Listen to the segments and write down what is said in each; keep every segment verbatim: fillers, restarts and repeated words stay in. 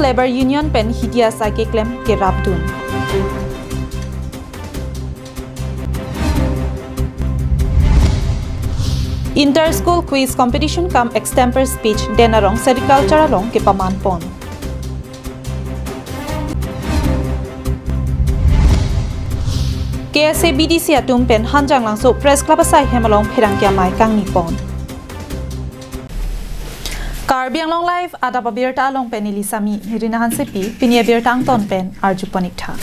Labour Union pen hidi asai keklem kerapdun. Inter School Quiz Competition cum Extempore Speech Den Arong Sericulture along kepamanpon. K S A B D C atum pen Hanjanglangso Press Club asai hem along pherangke amei kangnipon. Karbi Anglong Live adap abirta along pen neli Sami Rina Hansepi, pini abirta angton pen arjupon ik tha.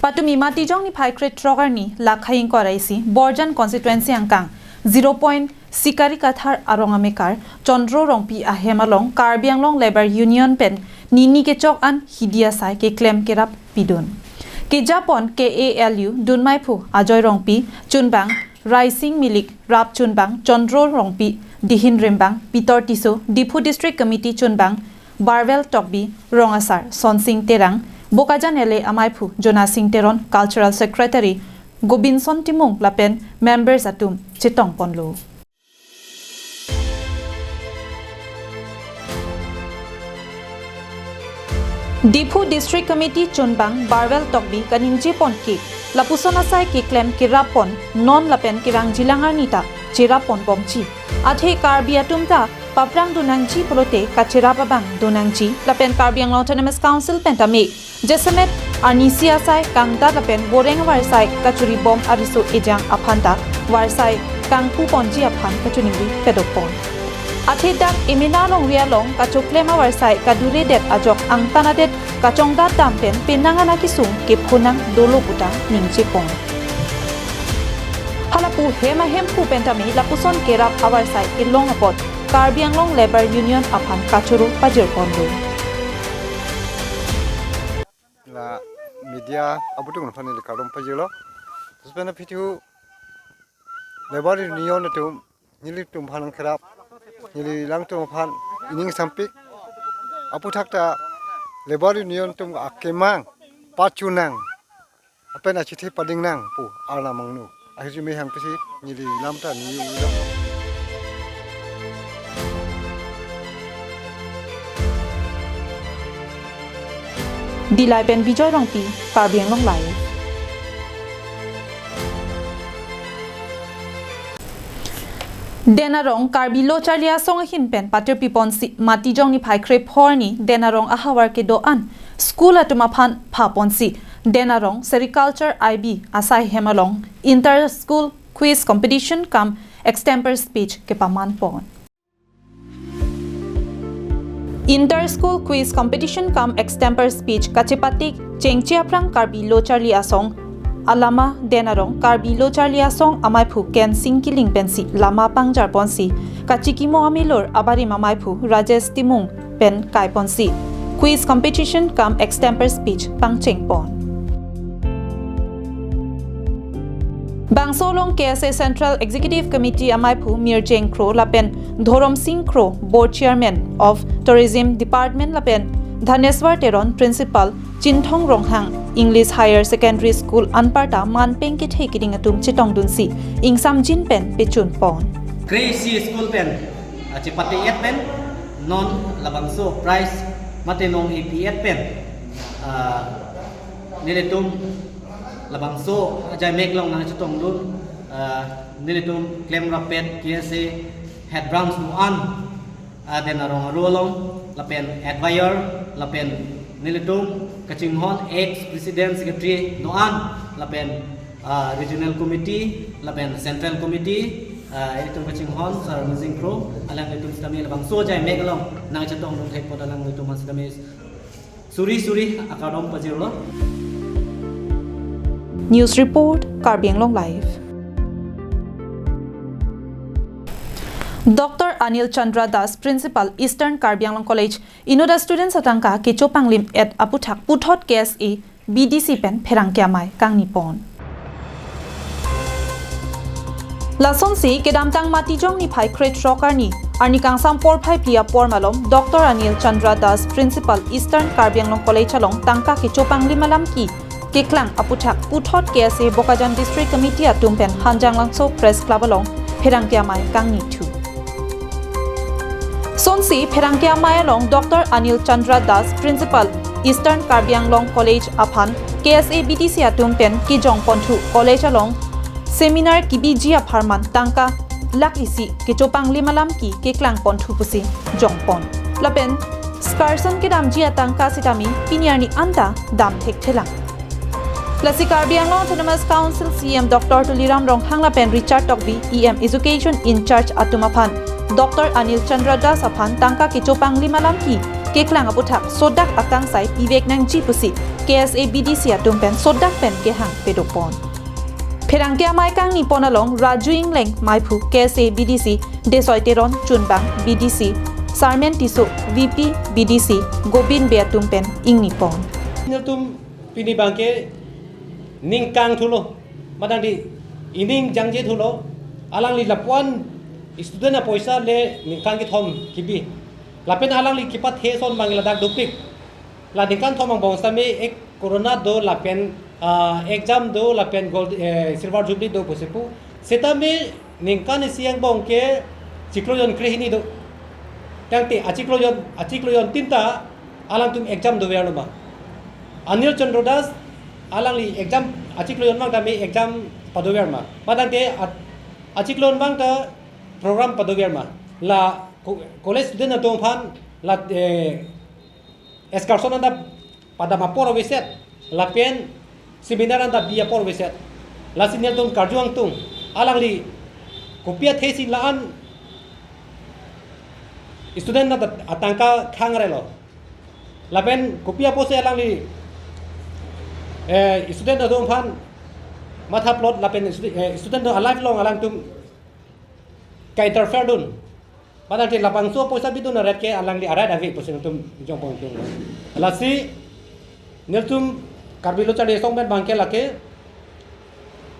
Patumi Matijong niphai krethrok arni, lakhai ingkoi ra isi, Borjan constituency angkang zero point Sikari Kathar arong amekar Chandro Rongpi ahem along Karbi Anglong Labour Union pen nini kechok an hidi asai keklem kerap pidun. Kejapon K A L U dunmeiphu Ajoy Rongpi, chunbang Raising Milik, rap chunbang Chandro Rongpi, dihin rimbang Pitor Tisso, Diphu District Committee chunbang Barwell Tokbi, rong asar Sonsing Terang, Bokajan L A ameiphu Jona Sing Teron, Cultural Secretary Gobinson Timung lapen members atum chetongponlo. Diphu District Committee chunbang Barwell Tokbi kaningjepon ke, lapuson asai keklem kerappon non lapen kevangjilang arni ta cherappon bomji. Athe Karbi atum ta paprang donangji pulote kacherap abang donangji lapen Karbi Anglong Autonomous Council pen tame jasemet arnisi asai kangdat lapen boreng avarsai kachoribom ariso ejang aphan ta varsai kangpuponji aphan kachiningri padokpon. Athe dak emena longri along kachoklem avarsai kaduredet ajok angtan adet kachongdat dam pen penang ana kesung kephonang dolo puta ningjepon. Halapu hem ahemphu pen tame lapuson kerap avarsai kelong apot Karbi Anglong Labour Union aphan kachoro pajirponlo. La media abutung aphan neli kardom pajirlo. Laso pen aphi thu Labour Union atum nelitum aphan nangkerap, neli alangtum aphan ining sampik. Aphuthak ta Labour Union atum akemang pachunang apen achethe padingnang pu arnam angno ahirjume hang pusi neli lam ta neli ulam. Dillai pen Bijoy Rongpi, Karbi Anglong Live. Den Arong Karbi Lo Charli Asong ahin pen patirpiponsi Matijong niphai krepho arni Den Arong ahavar kedo-an school atum aphan phaponsi Den Arong Sericulture I B asai hem along Inter School Quiz Competition cum Extempore Speech kepamanpon. Inter School Quiz Competition cum Extempore Speech kachepate chengche aphrang Karbi Lo Charli Asong alama Den Arong Karbi Lo Charli Asong ameiphu Kensing Killing pensi lama pangjarponsi kachikimo amelur abarim ameiphu Rajesh Timung pen kaiponsi Quiz Competition cum Extempore Speech pangchengpon. Bangso along K S A Central Executive Committee ameiphu Mirjeng Kro lapen Dhorom Sing Kro, Board Chairman of Tourism Department lapen Dhaneswar Teron, Principal Chinthong Ronghang English Higher Secondary School anparta manpeng kethe keding atum chetongdunsi ingsamjin pen pechunpon. Kre-isi school pen, ah, chepate-et pen non labangso prize mate nong-epi-et pen, ah, nelitum labangso ajaimek along nangchetongdun, ah, nelitum klemrappet K S A head branch do-an, ah, Den Arong aro along lapen advisor lapen nelitum kachinghon ex president secretary do-an lapen, ah, regional committee lapen central committee, ah, nelitum kachinghon Sir Mirjeng Kro, alanglitum sitame labangso ajaimek along nangchetongdun thek apot alanglitum sitame suri suri akardom pajirlo. News report, Karbi Anglong Live. Doctor Anil Chandra Das, Principal, Eastern Karbi Anglong College, inut a-students atangka kecho panglim-et aphuthak puthot K S A B D C pen pherangke amei kangnipon. Lasonsi kedamtang Matijong niphai krethrok arni, arni kangsam porphai phli apor malom Doctor Anil Chandra Das, Principal, Eastern Karbi Anglong College along tangka kecho panglim alam ke keklang aphuthak puthot K S A Bokajan District Committee atum pen Hanjanglangso Press Club along pherangke amei kangnithu. Sonsi pherangke amei along Doctor Anil Chandra Das, Principal, Eastern Karbi Anglong College aphan K S A B D C atum pen kejong ponthu college along seminar kebiji apharman tangka lakh isi kechopanglim alam ke keklang ponthu pusi jongpon. Lapen skarson kedamji atangka sitame pini arni anta dam thekthelang. Lasi Karbi Anglong Autonomous Council C E M Doctor Tuliram Ronghang lapen Richard Tokbi, E M Education in Charge atum aphan Doctor Anil Chandra Das aphan tangka kechopanglim alam ke keklang aputhak sodak akangsai pivek nangji pusi K S A B D C atum pen sodak pen kehang pedopon. Pherangke amei kangnipon along Raju Ingleng, meiphu K S A B D C Desoi Teron, chunbang B D C Sarmen Tisso, V P B D C Gobind Bey atum pen ingnipon. Nelitum pini abangke ning kangthulo, madang di ining jangje thulo, alangli lapuan student apoisa le ningkan kethom kibi. Lapen alangli kepathe ason abang ladak dopik. La ningkan thom angbong sitame ek corona do lapen, ah, exam do lapen gold, eh, silver jubilee do pusi pu. Sitame ningkan isi angbong ke chiklo jon krehini do. Tangte achiklo jon, achiklo jontin ta alangtum exam doverlo ma? Anil Chandra Das alangli exam, achiklo jon abang tame exam padover ma? Madang te a-, achiklo jon abang ta program padover ma? La co-, college student atum aphan la, eh, excursion anta padam apor aveset, lapen seminar anta bi apor aveset. Lasi nelitum karju angtung, alangli kopi athesi la-an student anta atangka khangrelo? Lapen kopi apotsi alangli, eh, student atum aphan mathaplot lapen studi-, eh, student atum a-life along alangtum ka-interfere dun? Padahal ke labangso apoisa bidun a-right ke alangli a-right ave pusi nelitum jongpon tung. Lasi nelitum Karbi Lo Charli Asong pen abangke lake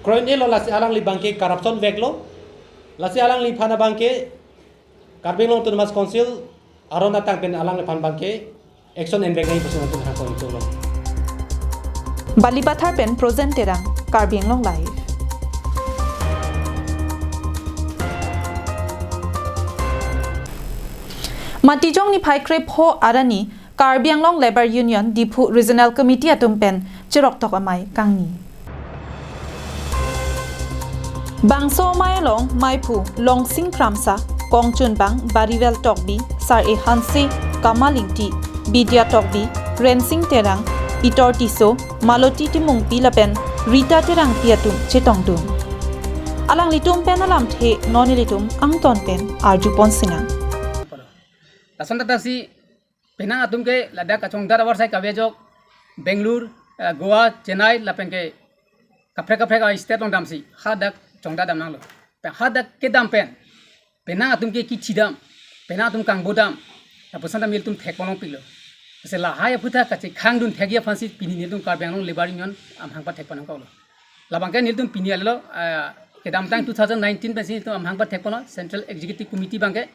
kroin-elo, lasi alangli abangke corruption veklo. Lasi alangliphan abangke Karbi Anglong Autonomous Council aron atang pen alangliphan abangke action envek nangji pusi nelitum hangpon tung lo. Balipathar pen Projen Terang, Karbi Anglong Live. Matijong niphai krepho arni Karbi Anglong Labour Union Diphu Regional Committee atum pen cheroktok amei kangni. Bangso amei along meiphu Longsing Kramsa, kongchunbang Barivel Tokbi, Sar-e Hanse, Kamal Ingti, Bidya Tokbi, Rensing Terang, Itor Tisso, Maloti Timungpi lapen Rita Terangpi atum chetongdun. Alanglitum pen alamthe non ilitum angton pen arjupon sinang. Lason tata si penang atum ke ladak kachongdat avarsai kave ajok Bangalore, eh, Goa, Chennai lapen ke kaprek kaprek a-state along damsi hadak chongdat damnanglo. Pen hadak kedam pen penang atum ke kichi dam, penang atum kangbo dam, lapuson ta nelitum thekpon longpiklo. Lasi lahai aphuthak kachekhangdun thekji aphansi pini nelitum Karbi Anglong Labour Union amahang pathekpon nangkoklo. Labangke nelitum pini alelo, ah, kedamtang two thousand nineteen pensi nelitum amahang pathekponlo, Central Executive Committee abangke,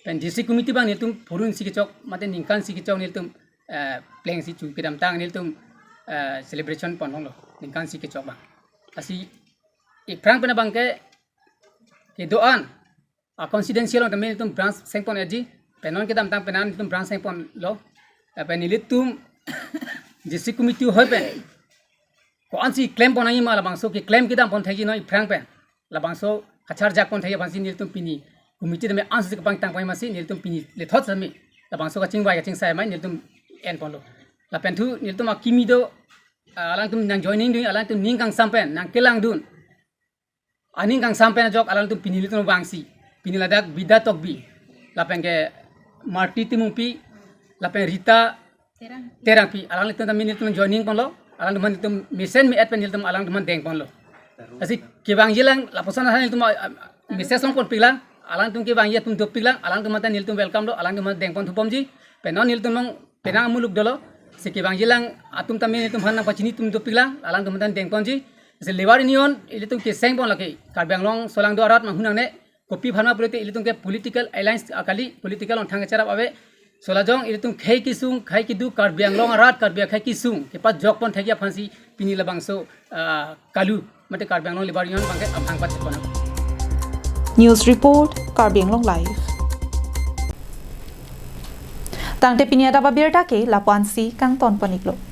pen District Committee abang nelitum phurun isi kechok, mate ningkan isi kechok nelitum, eh, plengsi chu kedamtang nelitum, eh, celebration ponlonglo, ningkan isi kechok abang. Lasi iphrang pen abangke kedo-an a-constituency along tame nelitum branch sengpon-etji, pen non kedamtang penang nelitum branch sengponlo. Lapen nelitum District Committee ahoi pen ko-ansi klempon nangjima, labangso keklem kedam pon thekji non iphrang pen, labangso kacharjak pon thekji aphansi nelitum pini committee tame ansi kapangtang pon masi nelitum pini lethot sami labangso kachingvai kachingsai amei nelitum enponlo. Lapen thu nelitum akimi do, ah, alangtum nang joining dun, alangtum ning kangsam pen nangkelangdun, aning kangsam pen ajok alangtum pini nelitum vangsi, pini ladak Bidya Tokbi, lapen ke Maloti Timungpi, lapen Rita Terang. Terangpi, alanglitum tame nelitum joining ponlo, alangtum nelitum mesen me-et pen nelitum alangtum dengponlo. Lasi kevangjilang lapuson ahan nelitum, ah, ah, message longponpiklang, alangtum kevangji atum dopiklang, alangtum ta nelitum welcome lo, alangtum dengpon thupomji, pen non nelitum along penang amuluk dolo, lasi kevangjilang atum tame nelitum aphan nangpachini atum dopiklang, alangtum ta dengponji. Lasi Labour Union ilitum kesengpon lake Karbi Anglong solangdo arat manghunangne, kopi aphan ma pulote ilitum ke political alliance akali, political along thang kacharap ave. Solajong ilitum khei kesung, khei kedo, Karbi Anglong arat, Karbi akhei kesung kepajokpon thekji aphansi pini labangso, ah, KALU, mate Karbi Anglong Labour Union abangke amahang pathekpon. News report, Karbi Anglong Live. Tangte pini adap abirta ke lapu-ansi kangton pon-iklo.